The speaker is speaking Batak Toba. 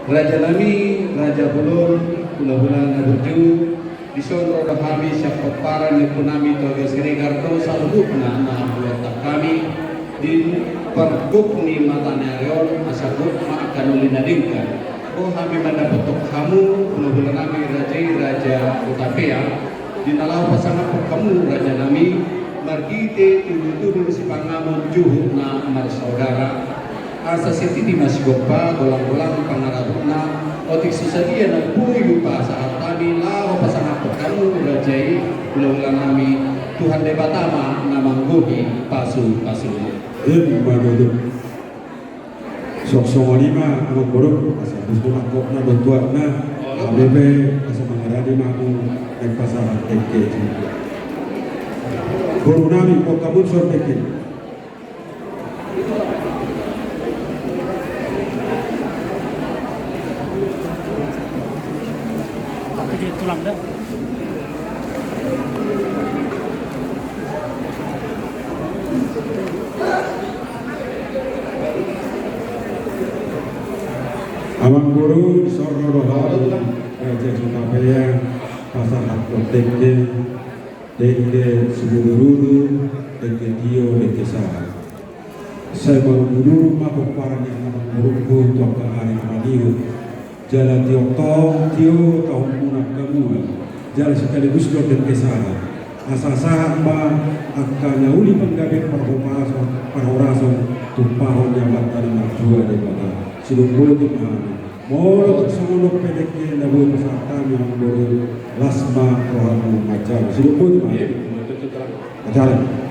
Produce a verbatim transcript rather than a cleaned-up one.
Raja nami, raja bolon, hulahula na burju, dison ro do hami sian pomparan ni ompu nami Toga Siregar dohot saluhutna na mamboan hami di pargok ni mata ni ari on, asa gok ma angka na uli na denggan. Ro hami mandapothon hamu, hulahula nami raja i, raja Hutapea, di na laho pasangaphon hamu raja nami, marhite tudutudu sipanganon juhut na marsaudara. Asa sititi ma sigompa, golanggolang pangarahutna, otik so sadia na boi hupasahat hami laho pasangaphon hamu raja i, hulahula nami, Tuhan Debata ma na manggohi pasupasu. Ima tutu. Songon i ma amangboru, asa bus tu angkokna dohot tuakna, abe pe asa mangaradi ma hamu naeng pasahat dengke. Boru nami, boan hamu son dengke. Tulang da. Amangboru, dison ro do hami raja Hutapea pasahathon dengke. Dengke simudurudur, dengke tio, dengke sahat. Sai maruduruduru ma pomparan ni amangborungku tu angka ari parnidok. Jala tio tong tio tahumuna angka mual. Jala sekaligus do dengke sahat. Asa sahat ma angka na uli panggabean parhorason, parhorason tumpahon ni Amanta na martua Debata. Sidohonon ma hami. Molo tung songon on pe dengke na boi pasahat hami, amangboru, las ma rohamu manjalo. Sidohonon ma hami. Manjalo.